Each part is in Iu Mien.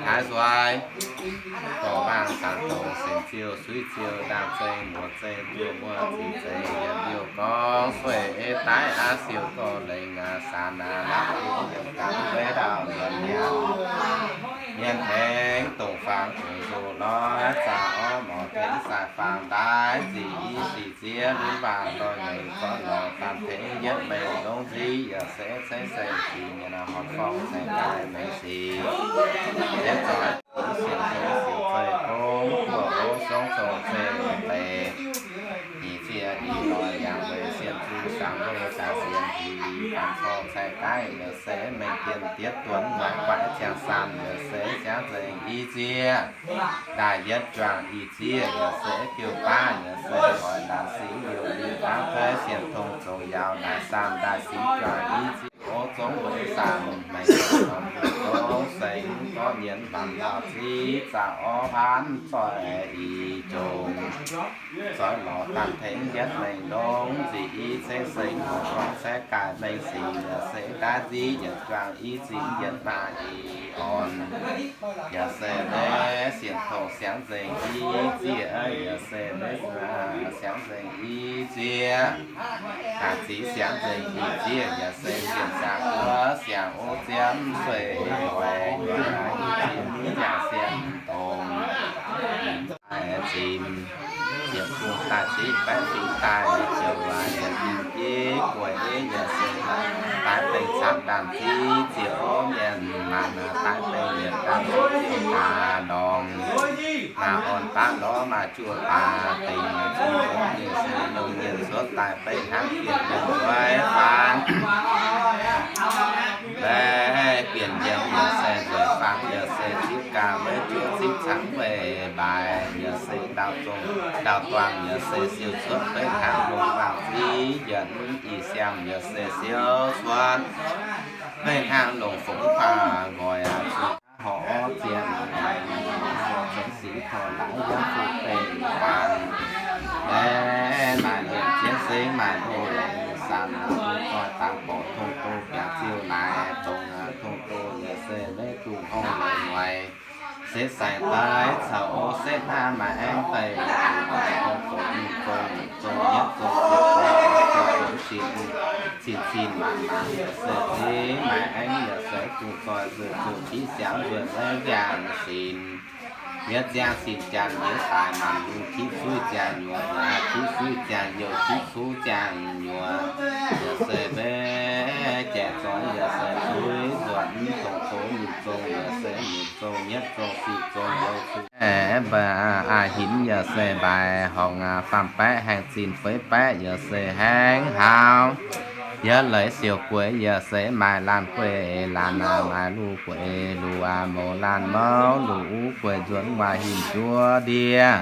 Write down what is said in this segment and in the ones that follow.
Aav nzueic, gorngv mangc dangx dongh sienx Ziouv, suiv Ziouv, ndaangc zeiv, muoz zeiv, duoh muoz, ziqc zeiv, yietc liuz gorngv sueih ei daiv aav siou gorx lengc aav, saan aav, la'kuqv yiem ganh, mbuo ndau mienh nyanc, mienh tengx dongh faang dongh nzoh lorz, zaqc orv morc tengx sai faang ndaaiv, nzic i sic ziev lunx mbaanh lorz nyeic zorqv lorz faanh tengx yietv mengh longx nziv, yaac se ceix seng sic mienh horpc forng ceix daaih mengh sic. Yietv zoih sienx tong sienx zeih gong, buoz hov song zoh zeih deix, nyic zieqc i lorz yangh weic sienh zuqc saangc weic daaih sienx jiex faanh corc ceix daaih, yaac se mengh dien diev duonx muangx guaix ziangh saanh, yaac se siangv nzengc i zieqv. Daaih yietv juangc i zieqv, yaac se biouv baav, yaac se oix laanh singx liouc liuc hnangv kouv sienx tong zoux yaauc daaih saanh daaih singx juangc i zieqv. O zongv weic saanh maengc zongv seix gorngv nyienz hmuangx lauh ziv zaqc orv paanv zoih i jomc, zoih lorz daaih tengx yietv mengh longx nzic i ceix seng muoz gorngv ceix gaaih mengh sic, yaac se daaih nziv yietc juangc i zieqv yietv maaih i orn. Yaac se maiv sienx tong siangv nzengc i zieqv, yaac se maiv siangv nzengc i zieqv. Daaih ziqv siangv nzengc i zieqv, yaac se sienx saangc wuov siangx o ziemv sueih hoic, i zieqv mv jangx sienx tong. Daaih zinh ziepc fungx daaih ziqv baeqv fingx daaih ziouc yietc ninh jiv gueic, yaac se daaih bengh camv ndaamv-ziv ziouc mienh maanc daaih bengh yietc ndaamv-ziv gaax ndorngx. Maaih orn baav lorz maaih juoh baav dengx, yaac se longc mienh cuotv daaih beiv hnangv bienh yiem nzueic faang. Maiv bienh yiem yaac se nzueic faang, yaac se zipv gaax maiv juoqv zipv cangv weih mbaaix, yaac se ndau zong ndau duangh, yaac se siou cuotv beiv hnangv longc waangc ziv yietc ih siamv, yaac se siou cuotv beiv hnangv longc fongx faah nqoi aqv. Horc orv zienh maengx, siou cuotv sic torh laaix yiem fuqv deic-baan. Maiv maaih mienh zieqv seix maaih loz-saanx, bun zoih dangx borqc tong doz biangh ziouh naaic dongz, tong doz yaac se maiv dungx horngh mueiz. Se sai daaih caux o setv hnangv maaih aengx daaih, tong doz ninh zong, ninh zong yietv zong ziepc zong, zong zong cin, cin cin maanc maanc yaac se zingv maaih aengx yaac se dungx zoih nzueic zuqc tiqv siangx nzueic maiv ndiangx sin. Yietv ziangh sin janx yietv daaih maanc lungh tiqv suiv ziangh nyuoz, yaac tiqv suiv ziangh youh tiqv suiv ziangh nyuoz, yaac se maiv jaiv zorngx yaac se suiv nzuonx, tong doz ninh zong yaac se ninh zong yietv zong sic zong youh suiv. Mv baac a'hinx yaac se mbaaix horngh faam-baeqv haengh zinh feix baeqv yaac se haengh haauv. Yietv leiz siouc gueix yaac se maaih laanh gueix laanh, maaih luh gueix luh, mouz laanh mouv luh, uv gueix nzuonx waac hinc njuov ndiev.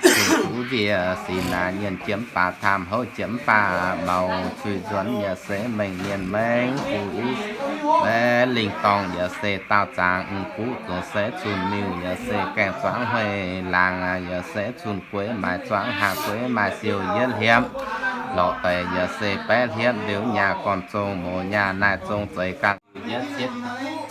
Zinh duqv nziex sin nyienh jiem baac taamh houv jiem baac mouc, cuiv nzuonx yaac se mengh mienh mengh fuqv, lingh dorngh yaac se daauh zaangc guv zoux se cun-miuh yaac se gaengh zuangx hueiv laangz, yaac se cun-gueix maaih zuangx haac gueix maaih siou yietv hliepv. Lorqc deix yaac se baeqv hliepv liuz nyaah gorn zong mouz nyaah naaiv zong zeix ganh. Yietv cietv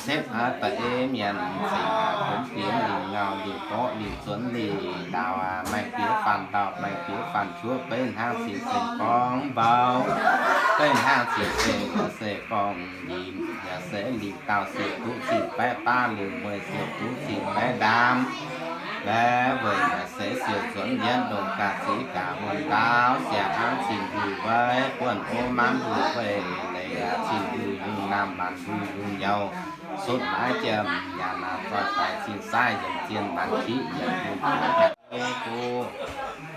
setv da'eiv mienh cingx bun bieqc lingh ngau lingh gorqv lingh zuonx lingh ndaauh, maengx bieqc faanh ndaauh maengx bieqc faanh cuoqv, beiv hnangv cing-cing gorngv mbau, beiv hnangv cing-cing yaac se gorngv njimv, yaac se lingh dauh siouc duqv cing baeqv baav, lingh mueiz siouc duqv cing baeqv ndaamv. Maiv weic yaac se siouc nzuonx yietv ndongc ga'zic ga'hmuangx ndaauv, siang hnangv cing-mbiuh weiv buonv o maanv mbiuh weic leiz, cing-mbiuh yungh naamh maanc mbiuh yungh nyouz, sutv naaiv jiem nyanc naaiv zoih daaih cing-saaiv yiemc zien maanc kiqv yietc mbiuh guv.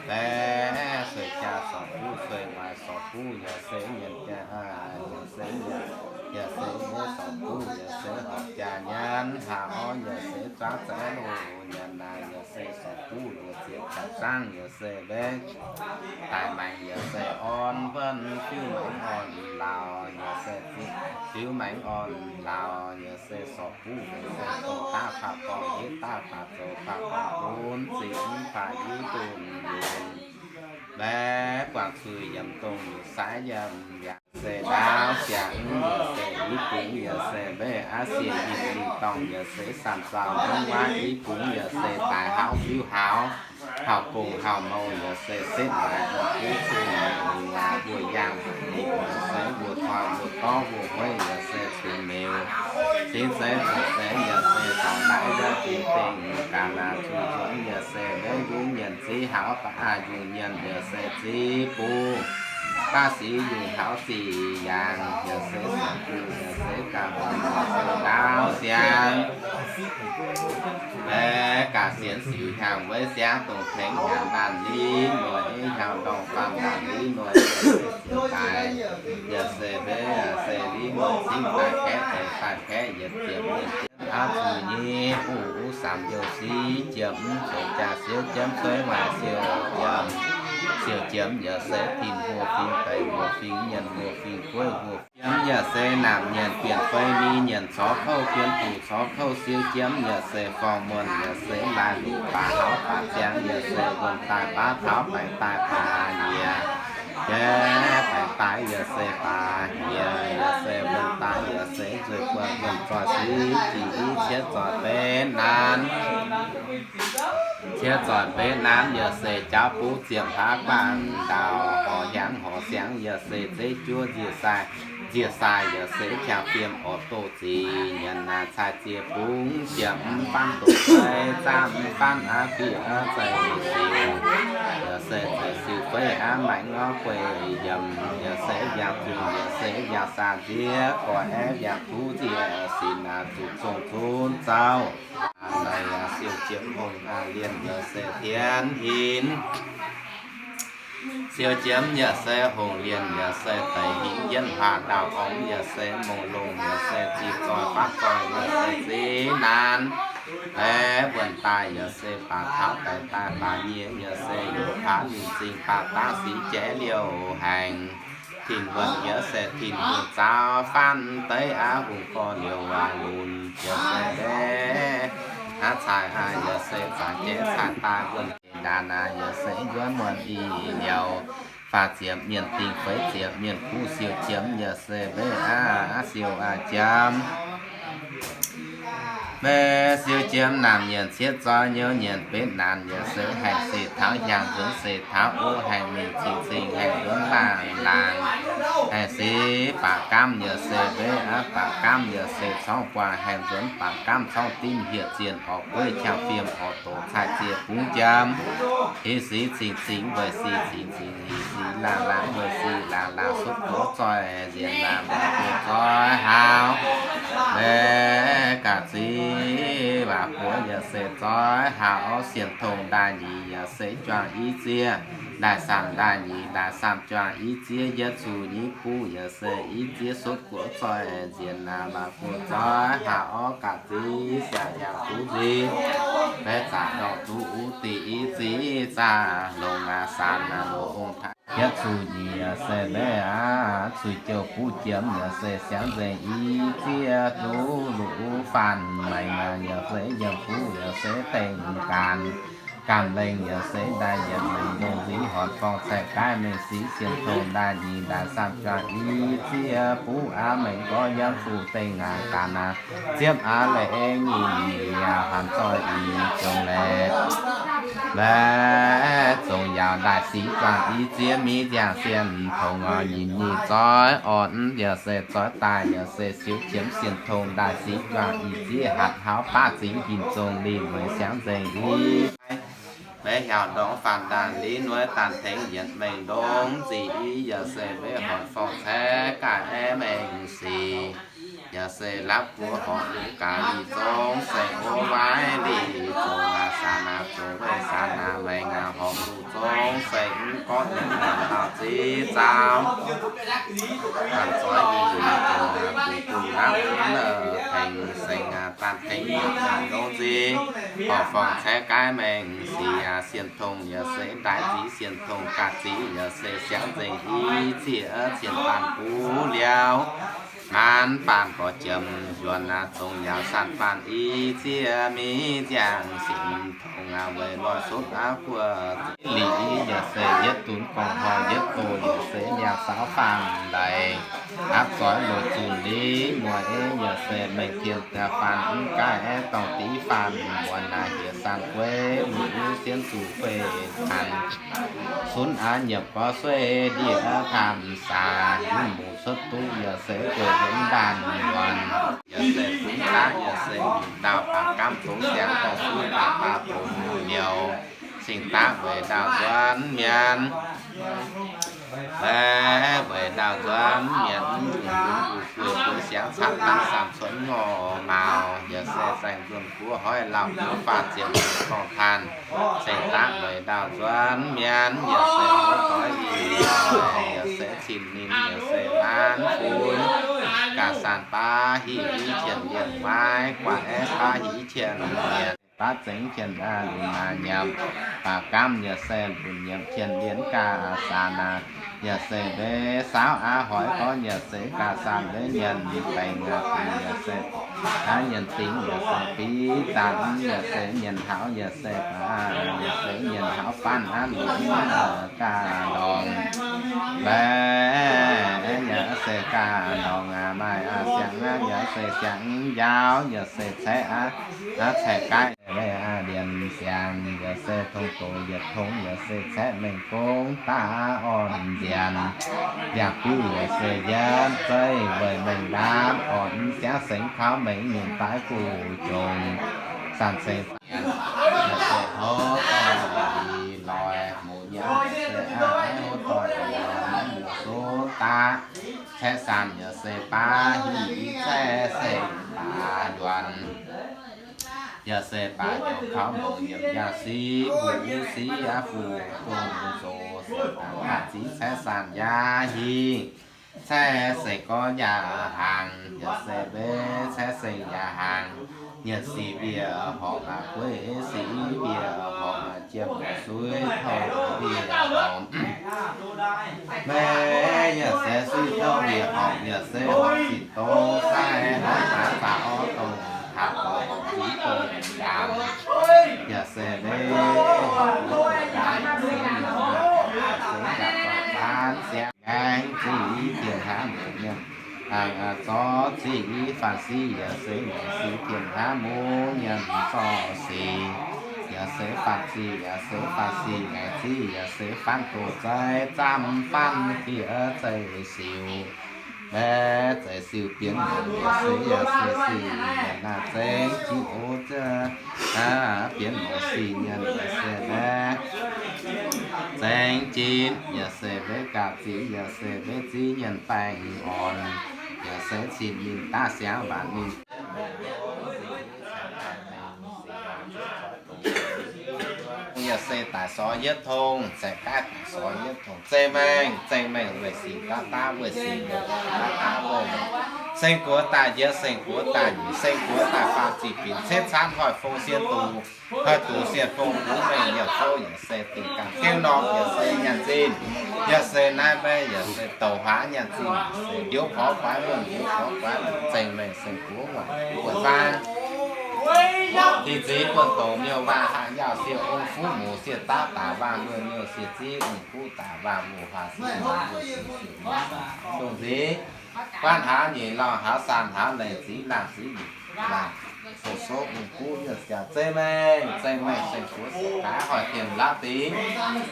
Maiv sueih jaa sorc buv, sueih mueiz sorc buv, yaac se mienh jaa, yaac se mienh, yaac se maiv sorc buv, yaac se horpc jaa nyanc hlaax orv, yaac se zuangx zaeqv loz nyanc naaiv, yaac se sorc buv luoqc ziepc jaax zangv, yaac se maiv daaih maengx, yaac se orn wuonv fiuv maengx orn laauh, yaac se fiuv maengx orn laauh, yaac se sorc buv, yaac se dongh daav faah gorngv hietv daav faah zoux faah gorngv bun zingh faah hiuv dunh yunc. Maiv guangc zuiz yiem dongh yungz saaiv yiem yaac se ndaauv siangx, yaac se i bungx, yaac se mbeih aqv, siec yinh mingh dorngh, yaac se saanh zaux mv waac i bungx, yaac se daaih hauv fiuv hauv, hauv gong hauv mou, yaac se setv maaih mv buv cing mingh waac mbuo yaangh mingh, yaac se mbuo toi mbuo dorv mbuo hueiv, yaac se cingx meux cingx zeiz zuqc se, yaac se dorngx naaiv wuov deix dengh ga'naaiv zuqc nzuonx, yaac se mbeih yungz nyienc ziv hauv ba'aqv yungz nyienc, yaac se ziv bungx ba'sic yungz hauv zic yaangh, yaac se saeng-guv, yaac se ga'hmz, yaac se ndaauv siangx, maiv ga'sienx siux hiaangx weic siangx dongh tengx hiaangx naanc liv noic, hiaangx ndorngh faanh naanc liv noic, yaac se sienx daaih, yaac se mbeih, yaac se liv noic cingx daaih kaeqv deix daaih kaeqv yietc ziepc mienh jienv aqv zuqc nyei bungx wuov samx youh siv jiem, zoux jaa siou jiem, sueiv maaih siou jiem. Siou jiem yaac se tin mbuo fingx deix mbuo fingx nyienc mbuo fingx gueiv mbuo jiem, yaac se naamh nyienc bienh fei mingh nyienc corc kouv, bienh buc corc kouv, siou jiem yaac se forng muonh, yaac se laaih luqc baac hauv baac ziangx, yaac se wuonh daaih baav taux baengc daaih baac nyiec, jiex baengc daaih yaac se baac nyiec, yaac se wuonh daaih yaac se nzueic buonc wuonh zoih sic jiex i ciev zoih benx naanc. Ciev zoih benx naanc yaac se jauv buv ziepc hlaax guangc ndau, horc hiaangx horc siangx yaac se zeiv juov nziec sai, nziec sai yaac se qangx fiem orqc doqc zic nyienc naaic cai ziex bungx ziepc mv faanv doqc fei zaamv mv faanv aqv fiev aqv zeiv siu, yaac se zeiv siu fei aqv maengx orv gueic yiem, yaac se yangh zunh, yaac se yangh saah nziex gorx aeqv, yangh duqv nziex sin naaic zuqc zong zunv zauv. Naaiv siou jiem hungh lienh yaac se tienv hinc. Siou jiem yaac se hungh lienh yaac se deix hinc yienv huaax ndau orngx yaac se mongh longh yaac se ziqc zoih faatv zoih yaac se ziv naanc. Aeqv, wuonh daaih yaac se baac taux baengc daaih baac nyiec yaac se yungz paav ninh zingh baac daav sic jeiv liouh haengx. Tin-Hungh yaac se Tin-Hungh zaux faanv deix aqv, hungh gorx liouh waac lunx yaac se mbeih aqv cai aqv yaac se zangc jeiv cai daaih wuonh daaih naaic yaac se nzuonx muonh i liouh. Faah ziepc mienh dingh feix ziepc mienh kuv siou jiem yaac se mbeih aqv siou aqv jiem. Mbeih siou jiem naamh nyienc ciev zoih nyouz nyienc betv naanc yaac se haengh sic taux hiaangx nzuonx sic taux uv haengh mingh cing-cing haengh nzuonx laangh laangh. Haengh sic baac gaamv yaac se mbeih aqv baac gaamv yaac se corngv buangh haengh nzuonx baac gaamv corngv dimv hieh zienh orqc gueiv qangx fiem orqc doqc cai ziex bungx jiem. Hiv sic cing-cing weic sic cing-cing hiv sic laangh laangh weic sic laangh laangh sutv gox zoih nzienx laangh waac buoz zoih haux. Mbeih ga'zic waac buoz yaac se zoih haux. Sienh tongh ndaaih nyic yaac se juangc i ziex, ndaaih saam ndaaih nyic ndaaih saam juangc i ziex, yietv zuqc nyic buv yaac se i ziex sutv gox zoih nzienx laangh waac buoz zoih haux. Ga'zic siang hiaangx duqv nzipc, mbeih zaqc ndorngh duqv uv diqc i ziex zaqc longc aac saanx aac longc ong-taaix. Yietv zuqc nyic yaac se mbeih aqv zuqc jouh buv jiem yaac se siangx nzengc i ziex duqv luqc faanh maengx aac yaac se yiem buv yaac se dengh gaanx. Gamh lengh yaac se ndaaih yietc maengx longc nzipc horpc forng caeqv gaaix mengh sic sienh tongh ndaaih nyic ndaaih saam juangc i ziex buv aqv maengx gorx yiem fuqv dengh aac gaanx aac ziepv aav leiz eng nyic nyic yaac hanc zoih i jongx leiz. Mbeih zongc yaauc ndaaih sic juangc i ziex miv ziangh sienh tongh oc. Nyic nyic zoih orn yaac se zoih daaih yaac se siou qiemx sienh tongh ndaaih sic juangc i ziex hatc hauv baav zingx hinc zong lingh weic siangx nzengc i. Mbeih hiaauc ndongx faanh ndaangc liv nueiv daanh tengx yietc mengh ndongx zic i yaac se mbeih horpc forng caeqv gaaih aeqv mengh sic. Yaac se lapv buov horpc luv gaax i zong se ov waaiv lic zong aac saanx aac zong weih saanx aac maengx aac horpc luv zong se mv gorngv nongx naanc lauh ziv zaux. Ganh zoih i lic zong aac bungx duqv lapv buov tengx sengx aac daanh tengx yietc mengh ndongx zic. Horpc forng caeqv gaaix mengh sic aac sienh tongh yaac se ndaaih zic sienh tongh gaax zic yaac se siangx nzengc i ziex cien daanh buv liouh. Maanc faanh gorx jiem yuonx aqv, zongx yaac sanc faanh i ziex miv nziaangx sin tongx aqv, weic lorh sutv aqv guoqv liqc yaac se yietv dunx gorngv hnoi yietv doz yaac se nyaah saauv faanh laic aqv, zoix loz zunh liv muoz yaac se mengh tien daaih faanh mv gaaih aeqv, dorngh div faanh muonz naaic hieh saanh gueiv, mv sienv zuqc fei tanx sunv aqv, nyiemc gorx sueih ndiev aqv, kanh saax yunv muc cuotv duqv yaac se gueiv yiem ndaanh muonz. Yaac se fungx daav, yaac se ndaauh baac gamv dongh siangx dorh suiv baac baac dongh liouh. Cingx daav weic ndaauh nzuonx mienh, weic ndaauh nzuonx mienh, mv nyungc yungz guv gueiv guv siangx camv daav samh cuotv ngorc mauz. Yaac se zaengc nzuonx guoqv hoiv lauh guv faah ziepc gorngv taanh. Cingx daav weic ndaauh nzuonx mienh, yaac se houv doix yie, yaac se cin ninh, yaac se maanc fun gaax sanc baav hiv i qienh lienh, maiv guaax aeqv, baav hiv qienh lienh, baav zengx qienh aav lunx naaic nyiemc, baac gamv yaac se lunx nyiemc qienh lienh gaax sanc naaic, yaac se mbe saauv aav hoiz gorngv yaac se gaax sanc mbe nyienc baengc yaac se aav nyienc dingx yaac se biv zanc, yaac se nyienc hlauv, yaac se baac, yaac se nyienc hlauv faanv aav lunx gaax ndorngx. Mbe yaac se gaax ndorngx aac, maaih aav siangx aav, yaac se siangx njaaux, yaac se caeqv aav, aav caeqv gaaix, mbe aav ndienx siangx, yaac se tong doqc yietc tong, yaac se caeqv mengh gong daav orn nzienx. Ndiangx-biuv yaac se yienv zeiv weic mengh ndaamv orn siangv sengx kaux mengh nyungc daaih guv jongx. Sanc sengx yaac se houv doic ih loic, muc nyiemv yaac se aav houv doic ih loic, muc sung daav caeqv sanc yaac se baav hiv caeqv sengx baac yuonx. Yaac se baac heuc kaux mouc nyiemc yaac siv mbuo siv aqv, fuqv gong zoqc se baac ziv caeqv sanc yaac hingh, caeqv sengx gorx yaac hnaangx, yaac se mbe caeqv sengx yaac hnaangx. Nyienc sic mbiec horpc aqv, gueiv sic mbiec horpc aqv, jiem suiv touv mbiec horpc. Mbe yaac se suiv touv mbiec horpc, yaac se horpc sic dongh sai hnangv daaih faaux orv dongh taux horpc ziv dongh ndaamv. Yaac se mbe horpc dongh ndaamv, yaac se mienh horpc, yaac se jaax zorc zaanv siangx. Ngaengc ziqv i dienh hnamv mienh, zorc ziqv i faanh siqv, yaac se ngaengc siqv dienh hnamv mungv mienh zorc siqv. Yaac se faanh siqv, yaac se faanh siqv ngaengc ziqv, yaac se faanv doz zeiv, zaamv faanv fiev zeiv siux. Mbe zeiv siux bienx mouc, yaac se, yaac se siux mienh naaiv zengx jin oc. Bienx mouc siux mienh, yaac se mbe zengx jin, yaac se mbe gapv ziqv, yaac se mbe ziqv mienh baengh orn, yaac se cin ninh daav siangx waanc ninh. Yaac se daaih sorx yietv tong, zaeqv gaav daaih sorx yietv tong. Zeiv mengh, zeiv mengh weic sic daav daav weic sic, daav daav weic seng-guoqv daaih njiec, seng-guoqv daaih nyiec, seng-guoqv daaih faam ziqc binc, cetv caanv hoic fong sien dungz, hoic dungz sien fong, dungz mengh yaac fouv, yaac se dingc ganh gengh norm, yaac se nyanc zinh, yaac se naaiv maiv, yaac se douc huaav nyanc zinh, se ndiouv porv guaix mungh, ndiouv porv guaix mungh, zeiv mengh seng-guoqv muoc, guoqv faang. Dinh nziex buonv douc miuc-waangh, haangh yaauh siec ong fuqv muc, siec daav daac waangh luonh miuc, siec ziv ong-guv daac waangh wuonh huaax, siec muoz wuonh siec siec muoz dongh nziex, guanv hlaax nyeic lauh hlaax saanh hlaax leiz ziv laangh ziv nyeic laangh, soux sou ong-guv nyuonh jaax zeiv mengh, zeiv mengh seng-guoqv siec gaax hoic dienh lauv dingx,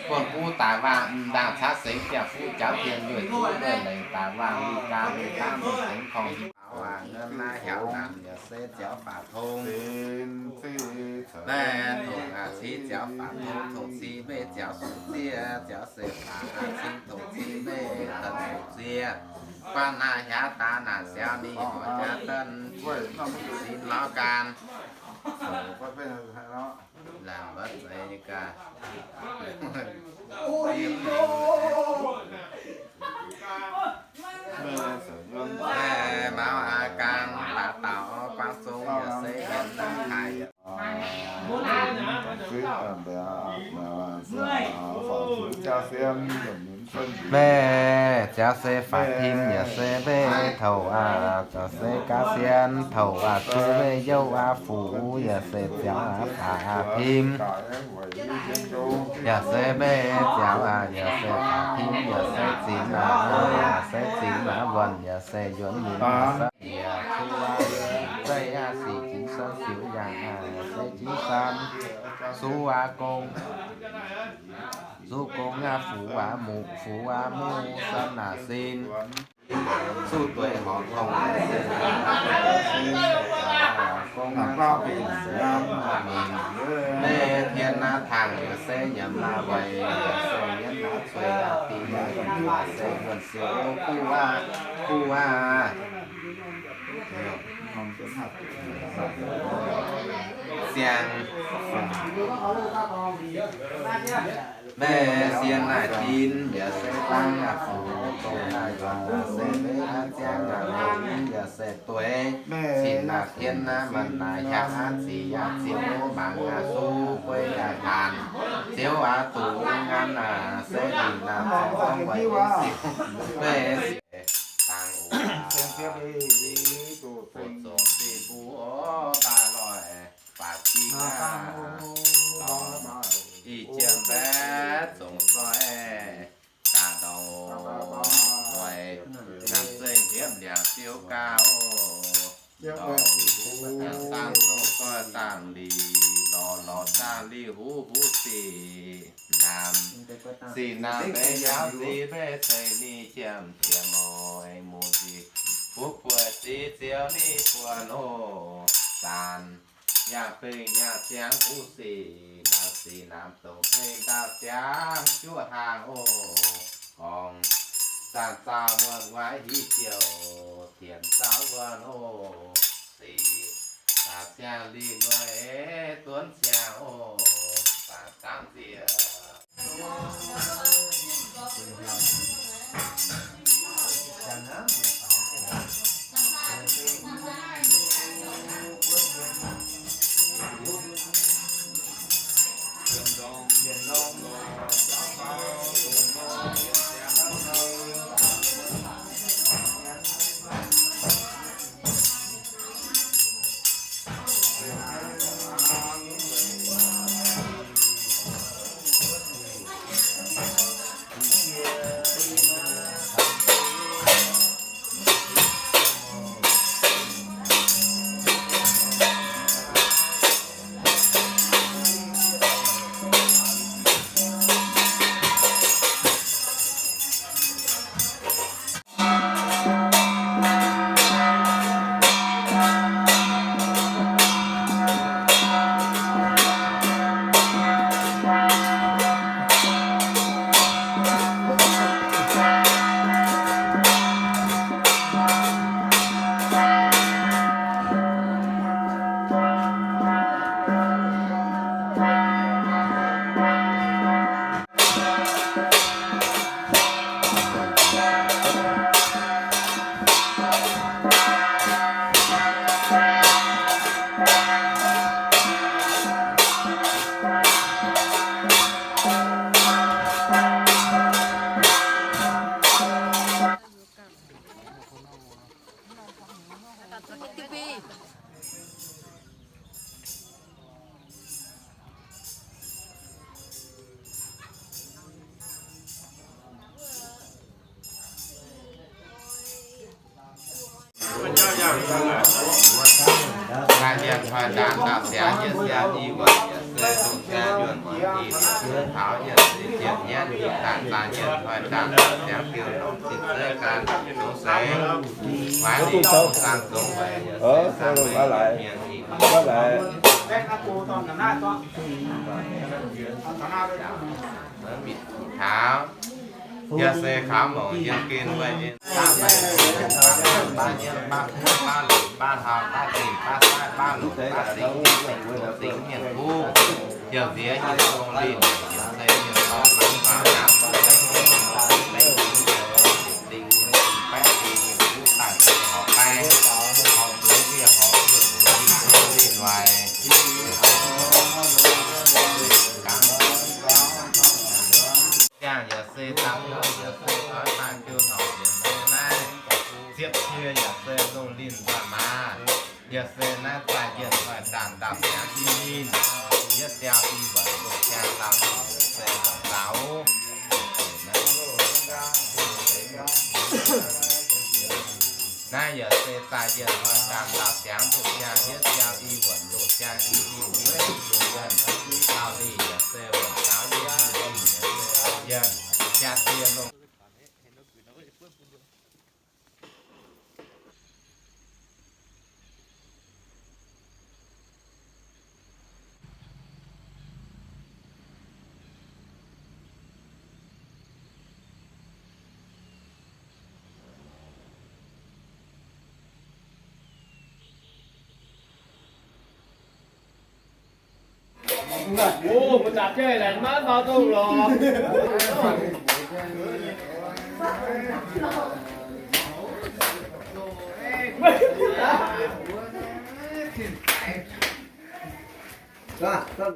buonv-guv daac waangh m'ndaangh caaiv sengx biangh fuqv jauv tien luoih ziv luoih leiz daac waangh luic gaax luic daav mengh sengx korngh hiuv aqv. Ngeur naaiv hiaaux naanc yaac se ziouc faatv tong. Maiv tongx aqv, cingx ziouc faatv tong, tongx cingx maiv ziouc sux ziev, ziouc se faatv aqv, cingx tongx cingx maiv tengx sux ziev. Guanh naaic hiaaux daaih naaic siaaux ninh horc jaax daaih sin mauv gan. Laangc wuov zeiz gaax. Maiv mauv aqv, gan daaih dauh guangc zong yaac se yienx daaih haic. Maiv Ziangx se faatv tim yaac se mbeih touc aqv, se gaav sien touc aqv, se mbeih youh aqv, fuqv yaac se ziangx aqv, faatv tim yaac se mbeih ziangx aqv, yaac se faatv tim yaac se zinx aqv, yaac se zinx aqv, wuonh yaac se yuonx nyinx aqv, se yaac zuqv aqv, zeiv aqv, sic ginx san siux yangh aqv, se ginx san zuqv aqv gong. Zuqv gong aqv, fuqv aqv, muqv, fuqv aqv, muqv san naaic sin. Zuqv dueiv horpc tongx, gong aqv, mingh mbeih tien aqv, tangh yaac se nyiemc aqv, weic yaac se nyiemc aqv, cueix aqv, dingx aqv, se yuonh siou kuv aqv, kuv aqv. Siang mbeih sien naaic din yaac se dangv aqv, fuqv dongh aqv, yuonh aqv, se mbeih aqv, ziangx aqv, longx yaac se dueiv, cin aqv, tien aqv, maanc aqv, hiaangx aqv, zic yaac ziux, mangc aqv, suv, gueiv yaac taanc, ziouv aqv, duqv nganv aqv, se ninh aqv, zorqv weic sic mbeih dangh oc. Bun zongc zinh mbuo oc, baac loic baac zinh aqv, lorz ih jiem mbaeqv zongc zoih gaax ndau, loic namx zengh hliepv liangx ziouv gauh oc. Dangh zongh zoih dangh lic, lorz lorz dangh lic huv huv sic namx, sic namx mbeih nyaauv ziex mbeih ceix ninh jiem jiem oc, muoz-ziex fuqv buoz ziex ziouv ninh buonc oc. Zanc yangh bengh yangh ziangx huv sic namx, sic namx dongh bengh ndaauv ziangx juov hnaangx oc. Gorngv zanc zaux muonc nguaaiv hiuv ziouc tienx zaux wuonh oc. Sic daaih ziangh lih nuaih duonv ziangh oc. Dangh dangh nziex Naaiv mienh hnoi ndaangc dauh siangx nyei siangx i wuoc yaac se dongh siangx yuonh muonc i liuz taux yaac se jienh nyanv i daaih zaah mienh hnoi ndaangc dauh siangx diuh longc zinh zeiv gan zongx seix, waaic liuz zaangc zongx weic yaac se zaangc weic mienh i Mv baac kaux, yaac se kaux mouc yiem gen weic baav maiv baav nyiemv baav kuv baav lunc baav zingh baav saaiv baav lunc baav zingh zingh zingh mienh kuv, yaac nziex nyei dongh linh, yaac se mienh dorh mangc baav nyaanh dongh baeqv dingh, dingh baeqv dingh, mienh kuv daaih horpc baeng, horpc zueiz ndie, horpc zueiz ndie, dongh linh waaic. Ziangh yaac se dangh, yaac se oix daaih jiu norm Yie se naaiv zaaih yienh oix ndaangc ndaauh siangx i ninh, yietv jaa i wuonc loz-jaa laauh ninh se wuonc zaux. Naaiv yaac se zaaih yienh oix ndaangc ndaauh siangx loz-jaa, yietv jaa i wuonc loz-jaa i ninh, ninh yienh laauh ninh yaac se wuonc zaux yienh, yienh jaa die longh.